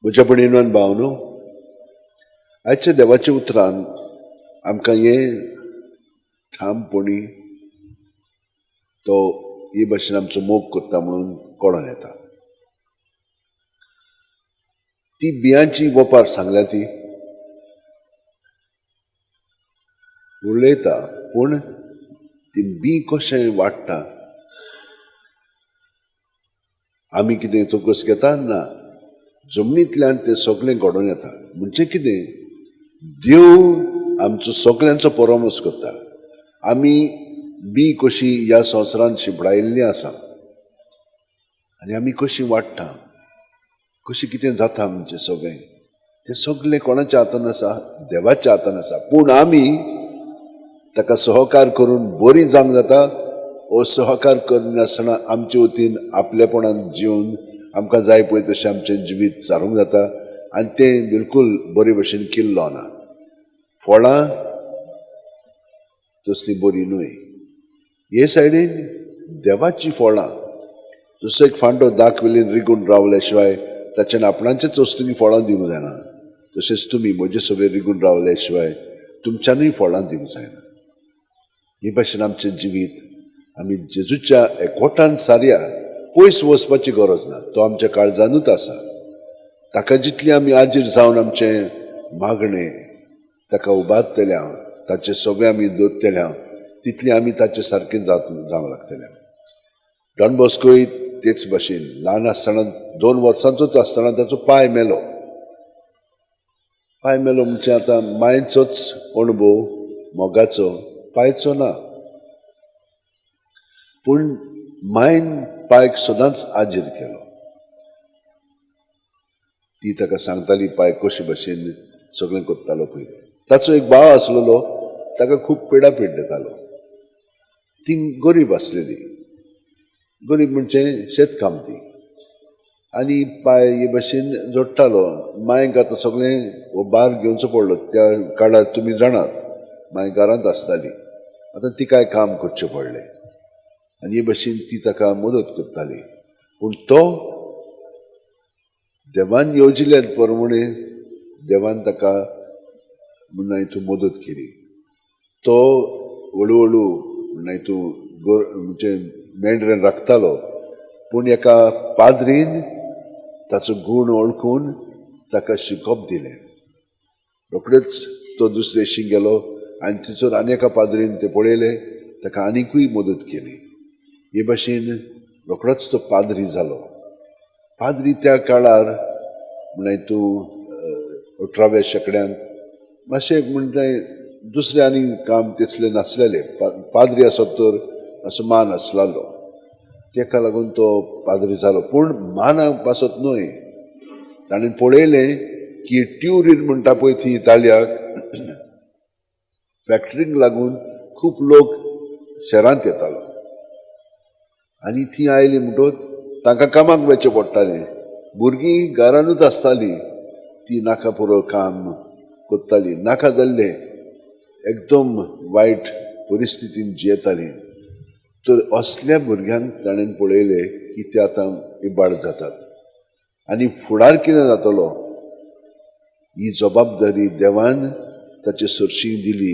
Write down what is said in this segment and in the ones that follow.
म्हज्या भयणीन भावनो, आयच्या देवाच्या उतरान आमकां हें ठामपणी तो हे भाशेन आमचो मोग करता म्हणून कळोन येता. ती बियांची वपार सांगल्या, ती उलयता, पूण ती बी कशें वाडटा, आमी कितें तोकस घेता ना, जमनींतल्यान तें सगळें घडोवन येता. म्हणजे कितें, देव आमचो सगळ्यांचो परामर्श करता. आमी बी कशी ह्या संवसारांत शिंपडायिल्ली आसा आनी आमी कशी वाडटा, कशी कितें जाता आमचें सगळें, तें सगळें कोणाच्या हातान आसा? देवाच्या हातान आसा. पूण आमी ताका सहकार करून बरी जावंक जाता, ओ सहकार करिनासतना आमचे वतीन आपलेपणान जिवन आमकां जाय पळय तशें आमचें जिवीत सारूंक जाता आनी तें बिलकूल बरे भशेन किल्लो ना, फळां तसलीं बरी न्हय. हे सायडीन देवाचीं फळां, जसो एक फांटो दाखवेलीन रिगून रावल्या शिवाय ताच्यान आपणाचेच वस्तूंनी फळां दिवंक जायना, तशेंच तुमी म्हजे सगळे रिगून रावल्या शिवाय तुमच्यानूय फळां दिवंक जायना. हे भाशेन आमचें जिवीत आमी जेजूच्या एकवटान सारया, पयस वचपाची गरज ना, तो आमच्या काळजानूच आसा. ताका जितली आमी आजीर जावन आमचें मागणें ताका उबारतले, ताचे सगळे आमी दोतले, तितली आमी ताचे सारकें जावंक लागतले. डॉन बॉस्कोय तेच भाशेन ल्हान आसतना, 2 वर्सांचोच आसतना ताचो पांय मेलो. पांय मेलो म्हणजे आतां मांयचोच अणभव मोगाचो, पांयचो ना, पूण मांयन पायक सदांच आजीर केलो. ती ताका सांगताली पाय कशे भाशेन सगळें करतालो पयलें. ताचो एक भाव आसलेलो, ताका खूब पिडापीड दितालो. ती गरीब आसलेली, गरीब म्हणजे शेतकामती, आनी पाय हे भाशेन जोडटालो. मांयक आतां सगळें हो भार घेवचो पडलो. त्या काळार तुमी जाणात मांय घरांत आसताली, आतां तिकाय काम करचें पडलें आनी हे भाशेन ती ताका मदत करताली. पूण तो देवान येवजिल्ल्या प्रमाणे देवान ताका म्हणून तूं मदत केली. तो हळू हळू म्हणून तूं म्हणजे मेंढऱ्यान राखतालो, पूण एका पाद्रीन ताचो गूण वळखून ताका शिकोवप दिलें. रोखडेच तो दुसरे शीं गेलो आनी थंयसर आनी एका पाद्रीन तें पळयलें, ताका आनिकूय मदत केली. हे भाशेन रोखडोच तो पाद्री जालो. पाद्री त्या काळार म्हळ्यार तूं 18व्या शेंकड्यांत मातशें म्हणटा दुसरें आनी काम तितलें नासलेलें. पाद्री आसत तर असो मान आसलेलो, तेका लागून तो पाद्री जालो. पूण माना पासत न्हय, ताणें पळयलें की ट्युरीन म्हणटा पळय थंय इतालियाक फॅक्टरींक लागून खूब लोक शहरांत येतालो आनी थंय आयली म्हणटकच तांकां कामाक वचचें पडटालें. भुरगीं घरानूच आसतालीं, ती नाका पुरो काम करतालीं, नाका जाल्लें एकदम वायट परिस्थितीन जियेतालीं. तर असल्या भुरग्यांक ताणें पळयलें की ते आतां इबाड जातात आनी फुडार कितें जातलो ही जबाबदारी देवान ताचे सरशी दिली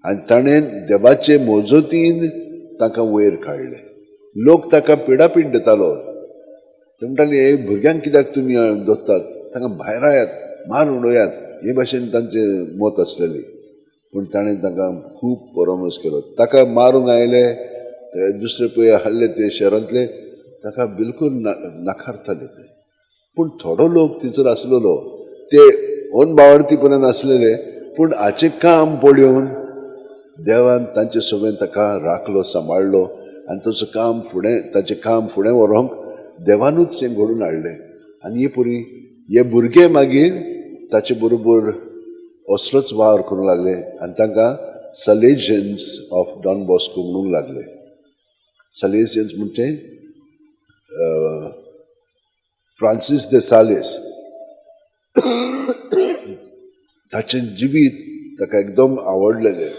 आनी ताणें देवाचे मजतीन तांकां वयर काडलें. लोक ताका पिडापीड दितालो, ते म्हणटाले हे भुरग्यांक कित्याक तुमी दवरतात, तांकां भायर आयात, मार उडयात, हे भाशेन तांचें मत आसलेलें. पूण ताणें तांकां खूब परामर्श केलो. ताका मारूंक आयले ते दुसरे पळय आहले ते शहरांतले, ताका बिलकूल नाकारताले ते. पूण थोडो लोक थंयसर आसलेलो, ते अनभावार्थी पर्यंत आसलेले, पूण हाचें काम पळोवन देवान तांचे सगळें ताका राखलो, सांबाळ्ळो आनी ताचो काम फुडें, ताचें काम फुडें व्हरूंक देवानूच हें घडोवन हाडलें. आनी हे परी हे भुरगे मागीर ताचे बरोबर असलोच वावर करूंक लागले आनी तांकां सलेजियन्स ऑफ डॉन बॉस्को म्हणूंक लागले. सलेजियन्स म्हणजे फ्रांसीस दे सालेस. ताचें जिवीत ताका एकदम आवडलेलें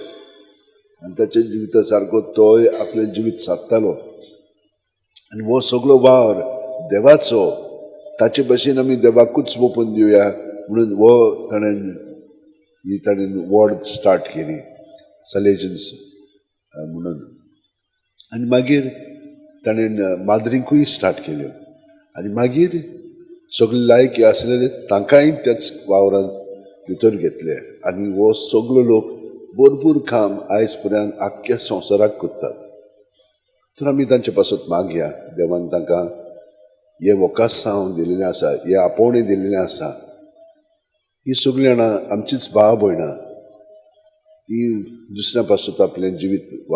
आनी ताच्या जिविता सारको तोय आपलें जिवीत सादतालो. आनी हो सगळो वावर देवाचो ताचे भशेन आमी देवाकूच ओपून दिवया म्हणून हो ताणें ही ताणें वॉर्ड स्टार्ट केली सलेजन्स म्हणून. आनी मागीर ताणें माद्रींकूय स्टार्ट केल्यो आनी मागीर सगळे लायक आसलेले तांकांय त्याच वावरांत भितर घेतले आनी हो सगलो लोक भरपूर काम आयज पर्यंत आख्ख्या संवसाराक करतात. तर आमी तांचे पासत मागया, देवान तांकां हें वकासांव दिलेलें आसा, हें आपोवणें दिलेलें आसा. ही सगळीं जाणां आमचीच भाव भयणां, ती दुसऱ्या पासत आपलें जिवीत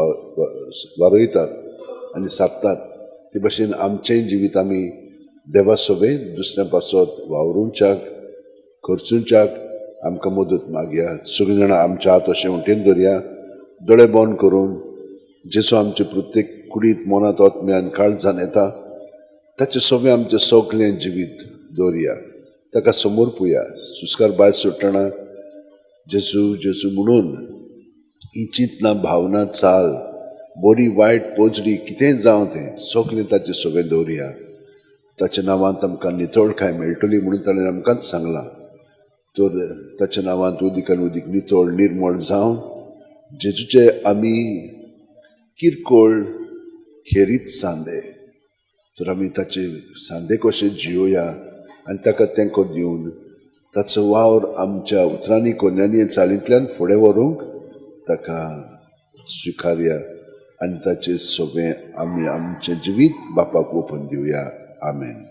वारयतात आनी सादतात. ते भशेन आमचेंय जिवीत आमी देवा सोबे दुसऱ्या पासत वावरुंच्याक खर्चुंच्याक आमकां मदत मागया. सगळीं जाणां आमच्या हात अशें वटेन धरया, दोळे बंद करून जेसो आमचे प्रत्येक कुडींत मनांत आत्म्यान काळजान येता ताचे सोबे आमचें सगळें जिवीत दवरया, ताका समर्पुया. सुस्कार भायर सोडटना जेजू जेजू म्हणून ही चिंतना भावना चाल बरी वायट पोजडी कितेंय जावं तें सगळें ताचे सोबे दवरया. ताच्या नांवांत आमकां नितळकाय मेळटली म्हणून ताणें आमकांच सांगलां. तर ताच्या नांवांत उदीक आनी उदीक नितळ निर्मळ जावन जेजूचे आमी किरकोळ खेरीत सांदे, तर आमी ताचे सांदे कशे जियोया आनी ताका तेंको दिवन ताचो वावर आमच्या उतरांनी कोन्यांनी चालींतल्यान फुडें व्हरूंक ताका स्विकारया आनी ताचे सोबें आमी आमचें जिवीत बापाक ओपून दिवया. आमेन.